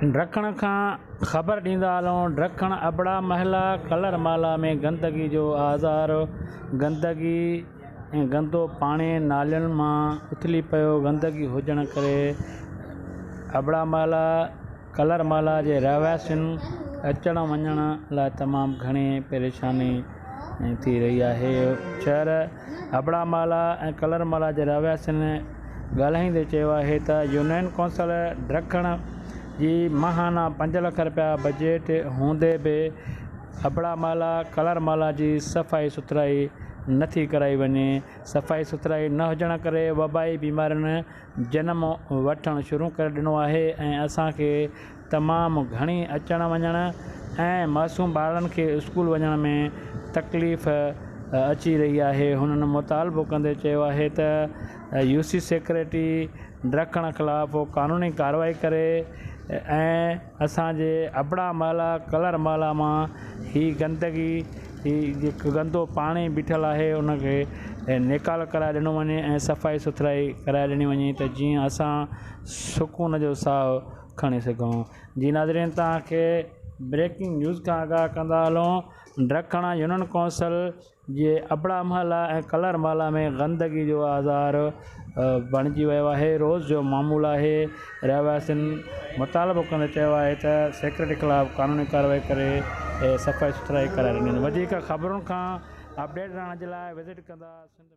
ڊکڻ کان خبر ڏيندا هلون ڊکڻ ابڙا محلا ڪلر محلا ۾ گندگي جو آزار گندگي ۽ گندو پاڻي نالين مان اٿلي پيو گندگي هجڻ ڪري ابڙا محلا ڪلر محلا جي رهواسين اچڻ وڃڻ لاءِ تمام گهڻي پريشاني ٿي رهي آهي شهر ابڙا محلا ۽ ڪلر محلا جي رهواسين ڳالهائيندي چيو آهي ته يونين ڪائونسل ڊکڻ جي ماهانه 5 لک رپيا بجيٽ هوندي به ابڙا محلا ڪلر محلا جي صفائي سٿرائي نٿي ڪرائي وڃي، صفائي سٿرائي نه هجڻ ڪري وبائي بيمارين جنم وٺڻ شروع ڪري ڏنو آهي ۽ اسان کي تمام گهڻي اچڻ وڃڻ ۽ معصوم ٻارڙن کي اسڪول وڃڻ ۾ تڪليف اچي رهي آهي هنن مطالبو ڪندي چيو آهي ته يو سي سيڪريٽري ڊکڻ خلاف قانوني ڪارروائي ڪري ۽ اسان جي ابڙا محلا ڪلر محلا مان هي گندگي هي جيڪو گندو پاڻي بيٺل آهي ان کي نيڪال ڪرائي ڏنو وڃي ۽ صفائي سٿرائي ڪرائي ڏني وڃي ته جيئن اسان سڪون جو ساهه کڻي سگهون. جي ناظرين توهان کي بريڪنگ نيوز کان آگاهه ڪندا هلون ڊکڻ يونين ڪونسل جي ابڙا محلا ۽ ڪلر محلا ۾ گندگي جو آزار بڻجي ويو آهي روز جو معمول آهي رهواسين مطالبو ڪندي چيو آهي ته سيڪريٽري خلاف قانوني ڪارروائي ڪري صفائي سٿرائي ڪرائي ڏني وڃي وڌيڪ خبرن کان اپڊيٽ رهڻ جي لاء وزٽ ڪندا سنڌ.